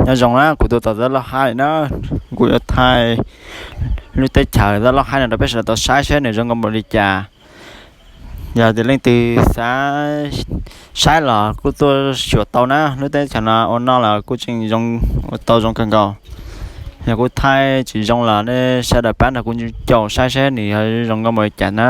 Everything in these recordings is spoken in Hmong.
Nyob zoo na, kuv tus tau Dab Loj Haib na, kuv yuav thaij lub teb chaws Dab Loj Haib no rau peb sawv daws tau saib seb nws zoo nkauj npaum li cas. Yog tias leej twg xav saib los kuj tuaj xyuas tau na, lub teb chaws no ua noj los kuj tseem zoo, ua tau zoo kawg nkaus. Yog kuv thaij tsis zoo los nej sawv daws pab nrog kuv caum saib seb nws yog zoo nkauj npaum li cas na.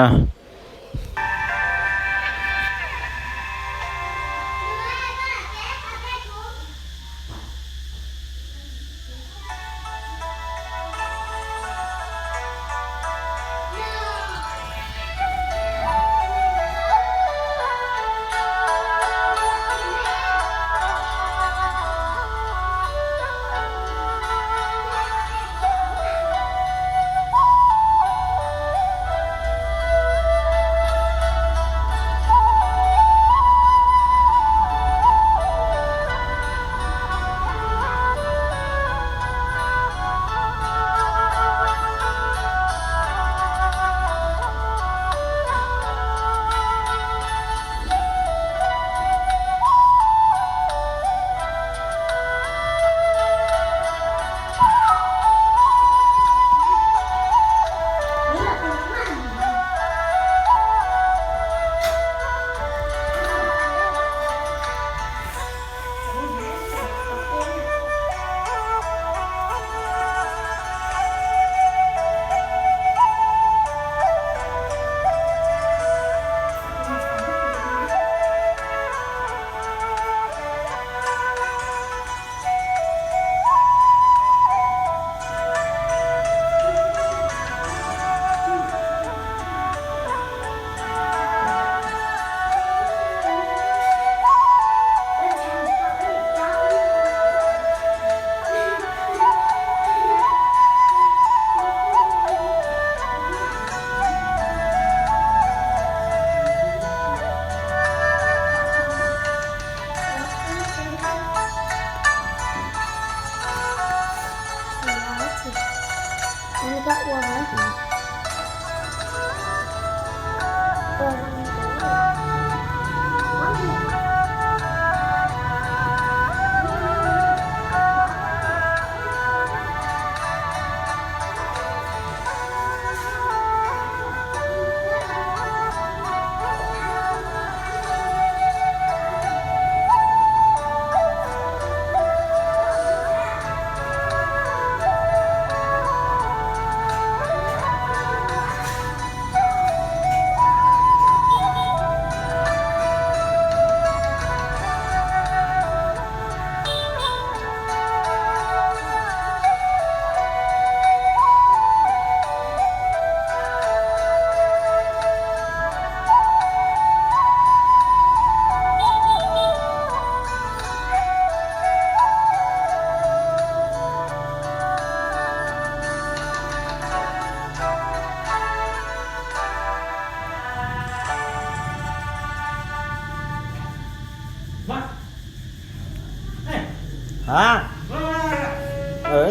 Hab,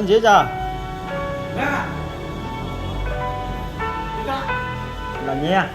ntxiv tso, los nyiaj.